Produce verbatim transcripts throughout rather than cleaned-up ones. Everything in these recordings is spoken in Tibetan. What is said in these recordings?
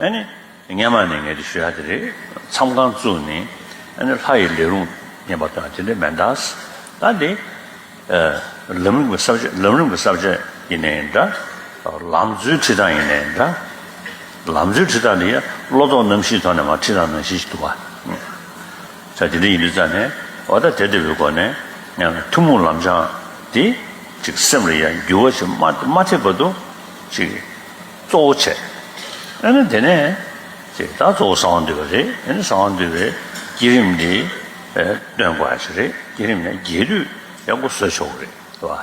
ཨ་ནི་སྔན་མ་ནས་ངས་དེ་ཞུ་ཡ་དེ་རེད། མཚམས་ཁང་བཙུགས་ནས་ཨ་ནི་ལྷ་ཡི་ལས་རུང་བསྙེན་པ་དང་དེ་འདྲ་མེད་ད། ད་དེ་ལམ་རིམ་གྱི་ས་བཅད་ལམ་རིམ་གྱི་ས་བཅད་ཡིན་ནའི་འདྲ། ལམ་འཛོལ་ཁྲིད་སྟངས་ཡིན་ནའི་འདྲ། ལམ་འཛོལ་ཁྲིད་སྟངས་དེ་ཡང་བློ་ལྡོག་རྣམ་བཞིའི་ཐོག་ནས་མར་ཁྲིད་སྟངས་ནང་བཞིན་ཞིག་འདུག་བ། ས་དེ་འདྲ་ཡིན་དུས་ཙང་ནས་འོ་ད་དེ་ལྟ་བུའི་སྒོ་ནས་ཡང་ཐུན་མོང་ལམ་སྦྱང་དེ་ཅིག་སེམས་ལ་ཡང་འགྱུར་བ་ཞིག་མ་མ་ཐེབས་བར་དུ་ཅིག་གཙོ་བོ་བྱས། ཨ་ནི་དེ་ནས་ཅིག་ད་གཙོ་བོ་གསང་བ་འདུས་པ་རེད། ཨ་ནི་གསང་བ་འདུས་པའི་བསྐྱེད་རིམ་འདི་སྟོན་དགོས་ཡ་ཞིག་རེད། བསྐྱེད་རིམ་ནས་རྒྱས་བསྡུས་ཡག་པོ་བཟོ་ཆོག་གི་རེད།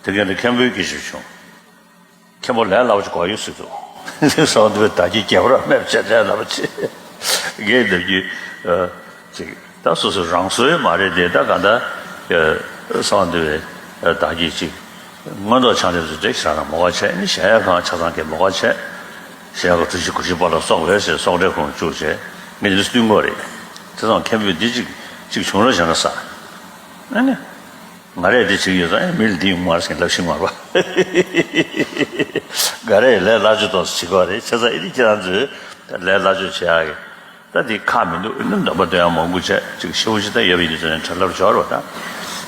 རེད་བ། དེ་ག་ནས་མཁན་པོའི་སྐད་ཆ་བྱུང་། མཁན་པོ་ལས་སླ་པོ་ཅིག་གོ་ཡོད་སྲིད་དོ། གསང་བ་འདུས་པའི་བདག་བསྐྱེད་རྒྱས་པར་སྨྲས་པ་བྱས་ནས་ལབ་པ་ཅིག་ངས་འདེབས་རྒྱུ། ཅིག་ད་སོ་སོ་རང་བཟོ་ཡོད་མ་རེད་དེ། ད་ག་ད་གསང་བ་འདུས་པའི་བདག་བསྐྱེད་ཅིག་མངོན་རྟོགས་ཕྱག་ལེན་ཚོ་འདྲེ་ཞག་རང་མོ་ག་བྱས་ནི་གཞལ་ཡས་ཁང་ཆ་ཚང་གི་མོ་ག་བྱས། གཞལ་ཡས་ཁང་གྲུ་བཞི་གོ་བཞི་པ་ལ་སོགས་པའི་ཞེས་སོགས་འདྲེ་ཁོང་བཅུག་བྱས་ངས་འདི་བསྟུན་དགོས་རེད། དེ་ཙང་མཁན་པོས་འདི་ཅིག་ཅིག་བྱུང་རོགས་བྱས་ན་ས། ཨ་ནི། ང་རས་འདི་བྱེད་ཀྱི་ཡོད་ཙང་ཨེ་མི་ལ་འདི་ཡོང་མ་རེད་ཟེར་ལབ་ཤེས་མ་རེད་པ། ང་རས་ལས་སླ་ཅོ་ཏོག་ཙམ་བྱེད་དགོས་རེད། བྱས་ཙང་ཨེ་འདི་ཁྱེད་རང་ཚོས་ལས་སླ་ཅོ་བྱེད་ཡག་གི་ད་འདི་ཁག་མི་འདུག་ཨེ་ནི་འདོན་པ་འདོན་ཡག་མང་པོ་བྱས་ཅིག་ཤེའུ་ཅིག་ད་ཡོད་པ་ཡིན་དུས་ཙང་ནས་གྲ་ལྷབ་འབྱོར་བ་ད།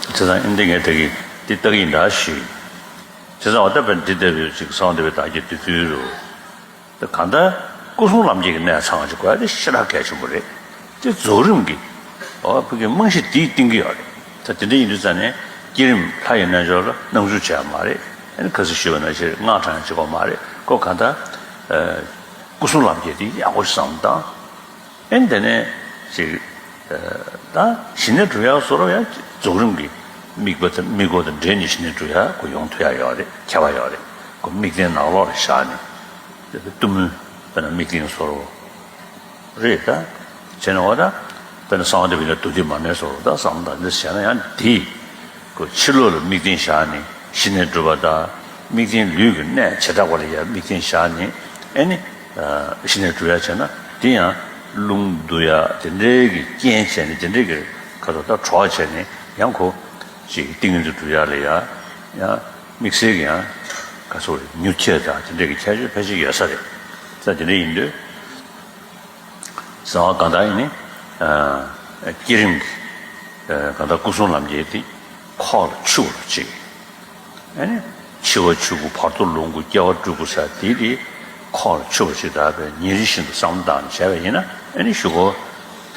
བྱས་ཙང་ཨེ་འདི་ངས་ད་གི་འདི་ལྟ་གི་ཡིན་ད་ཞུས། བྱས་ཙང་འོ་ད་བས་འདི་ལྟ་བུའི་ཅིག་གསང་བ་འདུས་པའི་བདག་བསྐྱེད་བསྡུས་ཚུལ་རུ། ད་གང་ལྟར་སྐུ་གསུམ་ལམ་འཁྱེར་གྱི་གནད་ཚང་བ་ཅིག་དགོས་ཡ་དེ་ཞེ་དྲག་གལ་ཆེན་པོ་རེད། དེ་རྫོགས་རིམ་གྱི་འོ་བོད་ཀྱི་རྨང་གཞི་འདིས་བཏིང་གི་ཡོད་རེད། ད་དེ་འདྲ་ཡིན་དུས་ཙང་ནས་བསྐྱེད་རིམ་ལྷ་ཡི་རྣལ་འབྱོར་ལ་སྣང་ཆུང་བྱེད་ཡ་མ་རེད། ཨ་ནི་ཁ་སང་ཞུས་པ་ནང་བཞིན་སྔགས་བགྲང་ཡ་བྱེད་དགོས་མ་རེད། ཁོ་གང་ལྟར་སྐུ་གསུམ་ལམ་འཁྱེར་དེ་ཡག་པོ་ཞིག་བསམ་བློ་བཏང་། ཨེ་དེ་ནས་ཅིག་ད་ཞི་གནས་སྒྲུབ་ཡག་བཟོ་འདྲ་ཡང་རྫོགས་རིམ་གྱི་དམིགས་པ་དང་དམིགས་སྐོར་དང་འབྲེལ་ནས་ཞི་གནས་སྒྲུབ་ཡག་གོ་ཡོང་ཐུབ་ཡག་ཡོད་རེད། ཁྱད་པར་ཡོད་རེད། ཁོ་དམིགས་རྟེན་ནང་ལོགས་ལ་བཞག་ནས་གཏུམ་མོའི་དཔེར་ན་དམིགས་རྟེན་བཟོ་འདྲ་རེད། ད་བྱས་ན་འོ་ད་དཔེར་ན་གསང་བ་འདུས་པའི་ལ་བདུད་སྡེ་མར་མེ་བཟོ་འདྲ་ད་བསམ་ད་འདི་བྱས་ན་ཡང་འདི། ཁོ་ཕྱི་ལོགས་ལ་དམིགས་རྟེན་བཞག་ནས་ཞི་གནས་སྒྲུབ་པ་དང་། དམིགས་རྟེན་ལུས་ཀྱི་གནད་བྱེ་བྲག་པ་ལ་ཡང་དམིགས་རྟེན་བཞག་ནས་ཨེ་ནི། ཞི་གནས་སྒྲུབ་ཡ་བྱས་ན་དེ་ཡང་རླུང་བསྡུ་ཡ་དེ་འདྲའི་གི་རྐྱེན་བྱས་ནས་དེ་འདྲའི་གི་ཁ་ཐོག་ད་གྲོགས་བྱས་ནས་ཡང་ཁོ་ཅིག་ཏིང་ངེ་འཛིན་སྒྲུབ་ཡ་ལ་ཡ་ཡང་དམིགས་བསལ་གྱི་ཡང་ག་ཚོད་རེད་མྱུར་ཁྱད་དང་དེ་འདྲའི་གི་ཁྱད་ཆོས་ཕལ་ཆེར་ཡོད་ས་རེད། ད་དེ་འདྲ་ཡིན་དུས། གསང་བ་གང་དག་ཡིན་ནི། བསྐྱེད་རིམ་གྱི། གང་དག་སྐུ་གསུམ་ལམ་འཁྱེར་དེ་ཁོག་ལ་ཆུད་པར་བྱེད། ཨ་ནི། འཆི་བ་ཆོས་སྐུ་བར་དོ་ལོངས་སྐུ་སྐྱེ་བ་སྤྲུལ་སྐུ་ཟེར་དེ་དེ་ཁོག་ལ་ཆུད་པར་བྱེད་ད་པའི་ཉིན་རེ་བཞིན་དུ་བསམ་བློ་བཏང་ནས་བྱས་པ་ཡིན་ན་ཨ་ནི་གཞུག་གུ།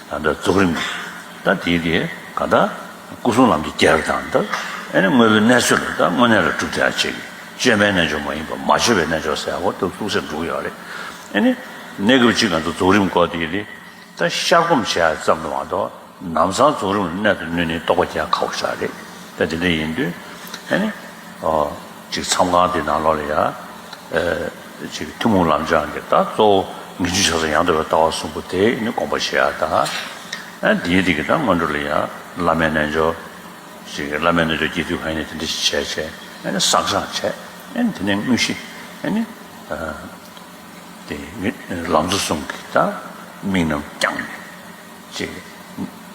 ད་རྫོགས་རིམ་གྱི། ད་དེ་དེ་གང་དག་སྐུ་གསུམ་ལམ་གྱི་རྒྱལ་དང་ད། ཨ་ནི་དངོས་པོའི་གནས་ཚུལ་ལ་ད་དངོས་གནས་ལ་གྲུབ་བསྡད་ཡ་བྱེད་ཀྱི། བཅོས་མའི་རྣལ་འབྱོར་མ་ཡིན་པ་མ་བཅོས་པའི་རྣལ་འབྱོར་ཟེར་ཡ་འོ་ད་གཙུག་སེ་འགྲོ་གི་ཡོད་རེད། ཨ་ནི། གནས་སྐབས་གཅིག་ང་ཚོ་རྫོགས་རིམ་སྐོར་དེ་ཡིན་དེ། ད་ཤར་སྒོམ་བྱེད་ཡ་ཙམ་དུ་མ་གཏོགས་ལམ་སང་རྫོགས་རིམ་ལ་གནད་དུ་བསྣུན་ནས་རྟོགས་པ་རྒྱག་ཁག་པོ་ཞིག་རེད། ད་དེ་འདྲ་ཡིན་དུས་ཨ་ནི། ཨོ། ཅིག་མཚམས་ཁང་དེ་ནང་ལོགས་ལ་ཡ། ཨེ། ཅིག་ཐུན་མོང་ལམ་སྦྱང་གི་ད་གཙོ་བོ་ངེས་འབྱུང་ཕྱག་རྒྱ་ཡང་དག་པའི་ལྟ་བ་གསུམ་པོ་དེ་ནི་དགོངས་པ་བཞེས་ཡ་ད། ཨ་འདིའི་དེ་གི་ད་སྔོན་འགྲོ་ལ་ཡ་བླ་མའི་རྣལ་འབྱོར། ཅིག་བླ་མའི་རྣལ་འབྱོར་རྒྱས་བསྡུས་གང་ཡིན་ནས་དེ་འདྲ་ཞིག་བྱས་བྱས་ཨ་ནི་བསགས་སྦྱང་བྱས་ཨ་ནི་དེ་ནས་དངོས་གཞི་ཨ་ནི། དེ་ལམ་གཙོ་གསུམ་གྱི་ད་དམིགས་རྣམ་བསྐྱངས་ནས་ཅིག་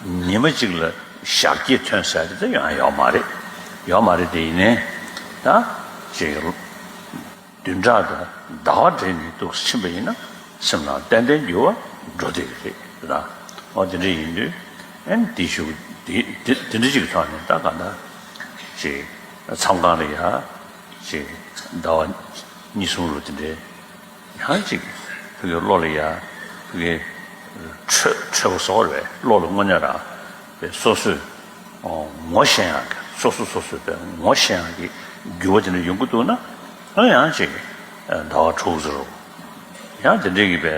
ཉི་མ་གཅིག་ལ་ཞག་བརྒྱད་ཐོན་ཟེར་དེ་ད་ཡང་ཡོད་མ་རེད། ཡོད་མ་རེད་དེ་ཡིན་ནའི་ད་ཅིག་བདུན་ཕྲག་དང་ཟླ་བ་སྦྲེལ་ནས་འདུག་ཕྱིན་པ་ཡིན་ན་སེམས་ནང་ཏན་ཏན་འགྱུར་བ་འགྲོ་བསྡད་ཀྱི་རེད་ད། འོ་དེ་འདྲ་ཡིན་དུས་ཨན་དེ་ཞུ་དེ་དེ་འདྲ་ཅིག་ཐོག་ནས་ད་ག་ད་ཅིག་མཚམས་ཁང་ལ་ཡ་ཅིག་ཟླ་བ་གཉིས་གསུམ་རུ་དེ་འདྲའི། ཡང་ཅིག་བོད་ཀྱི་བློ་ལ་ཡ་བོད་ཀྱི་འཕྲོད་འཕྲོད་པ་སོགས་རེད་བློ་ལ་དངོས་གནས་རང་བའི་སོ་སོས་ངོ་ཤེས་ཡག་གི་སོ་སོ་སོ་སོས་པའི་ངོ་ཤེས་ཡག་གི་འགྱུར་བ་དེ་འདྲ་ཡོང་གི་འདུག་ན་ཨ་ཡང་ཅིག་ཟླ་བ་དྲུག་ཙམ་རུ་ཡང་དེ་འདྲའི་གི་པའི་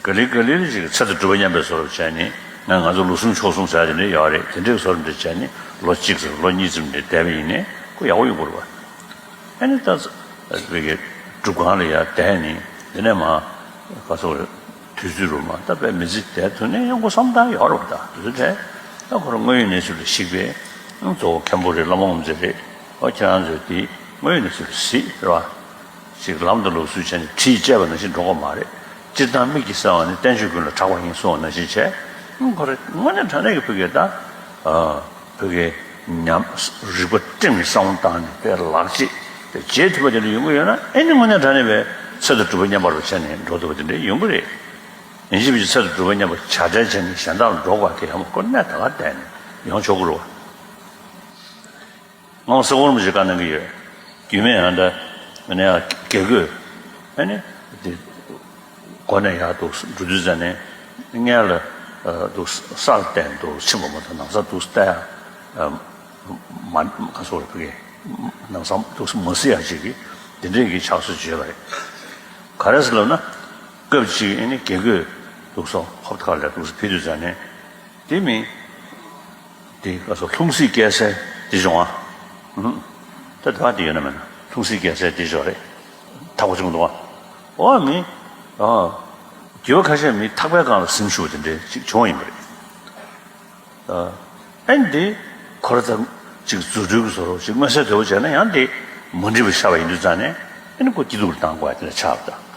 ག་ལེ་ག་ལེ་ལ་ཅིག་ཚེ་དང་སྒྲུབ་པ་མཉམ་པའི་བཟོ་འདྲ་བྱས་ནས་ང་ང་ཚོ་ལོ་གསུམ་ཕྱོགས་གསུམ་ཟེར་དེ་འདྲ་ཡོད་རེད། དེ་འདྲའི་བཟོ་འདྲ་བྱས་ནས་ལོ་གཅིག་ཙམ་ལོ་གཉིས་ཙམ་འདྲ་བསྡད་པ་ཡིན་ནའི་ཁོ་ཡག་པོ་ཡོང་གི་རེད་པ། ཨ་ནི་ད་བོད་ཀྱི་སྒྲུབ་ཁང་ལ་ཡར་བསྡད་ནས་དེ་ནས་མ་ག་ཚོད་དུས་ཚོད་རུ་མ་ད་དཔེ་མི་ཚེ་བསྡད་ཐུབ་ནས་ཡང་ཁོ་བསམ་སྟངས་ཡོད་རེད་པ། ད་དུས་ཚོད་དེ་ད་ཁོ་རང་དངོས་ཡོད་གནས་ཚུལ་ལ་གཞིགས་པའི་གཙོ་བོ་མཁན་པོ་རེད། བླ་མ་དབུ་མཛད་རེད། ཨོ་ཁྱེད་རང་ཚོས་དེ་དངོས་ཡོད་གནས་ཚུལ་ལ་གཟིགས་རེད་པ། ཅིག་ལམ་དུ་ལོག་ཚུལ་བྱས་ནས་གྲི་བཅད་པ་ནང་བཞིན་འགྲོ་གི་མ་རེད། སྤྱིར་བཏང་མིག་གིས་གསལ་བ་ནི་བསྟན་བཅོས་ཀུན་ལ་གྲགས་པ་ཡིན་གསུངས་པ་ནང་བཞིན་བྱས། ཁོ་རེ་དངོས་གནས་དྲང་གནས་ཀྱི་བོད་ཀྱི་ད། བོད་ཀྱི་ཉམས་རིག་པ་སྤྲིང་ནས་བསམ་བློ་བཏང་ནས་དཔེ་ལག་རྗེས་དཔེ་རྗེས་ཐུབ་པ་དེ་འདྲ་ཡོང་གི་ཡོད་ན་ཨེ་ནི་དངོས་གནས་དྲང་གནས་པའི་ ཚེ་དང་སྒྲུབ་པ་མཉམ་པར་བྱས་ནས་འགྲོ་ཐུབ་པ་དེ་འདྲ་ཡོང་གི་རེད། ཡིན་གཅིག་མིན་གཅིག་ཚེ་དང་སྒྲུབ་པ་མཉམ་པར་བྱ་བྲལ་བྱས་ནས་གཞན་དག་ལ་འགྲོ་དགོས་དེ་ཡང་ཁོ་གནས་ད་ག་བསྡད་ནས་ཡོང་ཆོག་གི་རེད་བ། ང་ལ་སེ་གོ་རིན་པོ་ཆེ་བཀའ་གནང་གི་ཡོད། རྒྱུད་སྨད་ཡང་འདྲ། ཨ་ནི་དགེ་བསྐོས། ཨ་ནི་དེ་སྒོ་ནས་ཡར་འདུག་འགྲོ་དུས་ཙ་ནས་སྔན་ལ་འདུག་ས་ལ་བསྟན་འདུག་ཕྱིན་པ་མ་གཏོགས་ནང་ས་འདུག་ལྟ་ཡ་མ་ག་སོགས་རེད་ཕ་གི། ནང་ས་འདུག་མ་གཟིགས་ཡ་ཅིག་གི་དེ་འདྲས་ཀྱི་ཕྱག་སྲོལ་བྱས་པ་རེད། ག་རེ་ཟེར་ལབ་ན། སྐབས་ཅིག་ཨ་ནི་དགེ་བསྐོས་འདུག་སོ་ཧོབ་ཐ་ལ་འདུག་ཕེབས་དུས་ཙ་ནས། དེ་མིན། དེ་ག་སོ་ལྷུང་བཟེད་བཀལ་སའི་དེ་བྱུང་བ། ད་དེ་བ་དེ་ཡོད་ན་མེད་ན་ལྷུང་བཟེད་བཀལ་སའི་དེ་ཞོག་རེད། ཐག་པ་བྱུང་འདུག་བ། འོ་མི། རྒྱུད་པ་ཁ་ཤས་མི་ཐག་པའི་སྒང་ལ་གཟིམ་བཞུགས་དེ་འདྲའི་ཅིག་བྱུང་བ་ཡིན་པ་རེད། ཨན་དེ་ཁོ་ར་ཙམ་ཅིག་རྫུ་འཕྲུལ་གྱི་བཟོ་རོགས་ཅིག་མངོན་གསལ་དོད་པོ་བྱས་ན་ཡང་དེ་མ་འགྲིག་པ་ཤར་བ་ཡིན་དུས་ཙང་ནས་ཨན་ཁོ་སྐྱིད་སྡུག་ལ་བཏང་དགོས་ཡ་དེ་འདྲ་ཆགས་པ་དང་།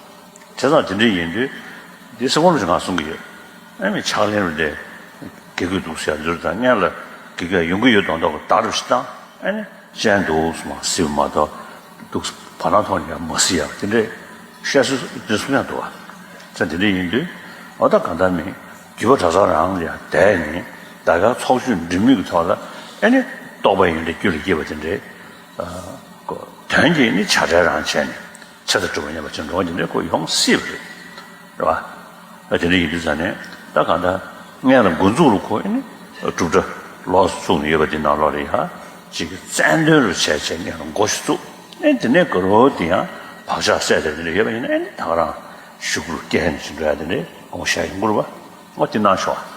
བྱས་ཙང་དེ་འདྲ་ཡིན་དུས་འདི་སེ་གོ་རིན་པོ་ཆེ་ང་གསུང་གི་ཡོད། ཨ་མི་ཕྱག་ལེན་རུ་དེ་དགེ་བསྐོས་འདུག་ཟེར་ཡ་འཛུལ་དང་སྔན་ལ་དགེ་བསྐོས་ཡོང་གི་ཡོད་མདོག་མདོག་གི་བརྡ་རུ་ཞིག་བཏང་ཨ་ནི་སྤྱན་འདུག་སུ་མ་གཟིགས་མ་གཏོགས་འདུག་བར་སྣང་ཐོག་ནས་ཡང་མ་གཟིགས་ཡ་དེ་འདྲས་བཤད་སྲོལ་འདི་གསུང་ཡ་འདུག་བ། ཙང་དེ་འདྲས་ཡིན་དུས་འོ་ད་གང་ལྟར་མིན་རྒྱུད་པ་གྲྭ་ཚང་རང་ལ་ཡང་བསྡད་ནས་ད་ག་ཚོགས་ཆོས་འབྲེལ་མོལ་གྱི་ཐོག་ལ་ཨ་ནི་རྟོགས་པ་ཡོན་ཏན་རྒྱུད་ལ་སྐྱེས་པ་དེ་འདྲས་དོན་གྱིས་ནི་བྱ་བྲལ་རང་བྱས་ནས། ཚེ་དང་སྒྲུབ་པ་མཉམ་པར་བྱེད་འགྲོ་བ་འདི་འདྲའི་སྐོར་ཡོང་སྲིད་པ་རེད། རེད་བ། ཨ་དེ་འདྲ་ཡིན་དུས་ཙང་ནས་ད་གང་ལྟར་སྔན་ལ་འགོ་འཛུགས་རུ་ཁོ་ཨེ་ནི་སྒྲུབ་གྲྭ་ལོགས་སུ་བཙུགས་ནས་ཡོད་པ་འདི་ནང་ལོགས་ལ་ཡ་ཅིག་གི་རྩལ་འདོན་རུ་བྱས་བྱས་སྔན་ལ་འགོ་ཞིག་བཙུགས་ཨེ་དེ་ནས་དགའ་རོགས་དེ་ཡང་བག་ཆགས་སད་དེ་འདི་འདྲ་ཡོད་པ་ཡིན་ན་ཨེ་ནི་ད་ག་རང་ཞུགས་རུ་སྐྱེལ་ནས་ཅིག་འགྲོ་ཡ་དེ་འདྲའི་དགོངས་བཞེས་ཡོང་གི་རེད་བ། འོ་དེ་གནང་ཤོག་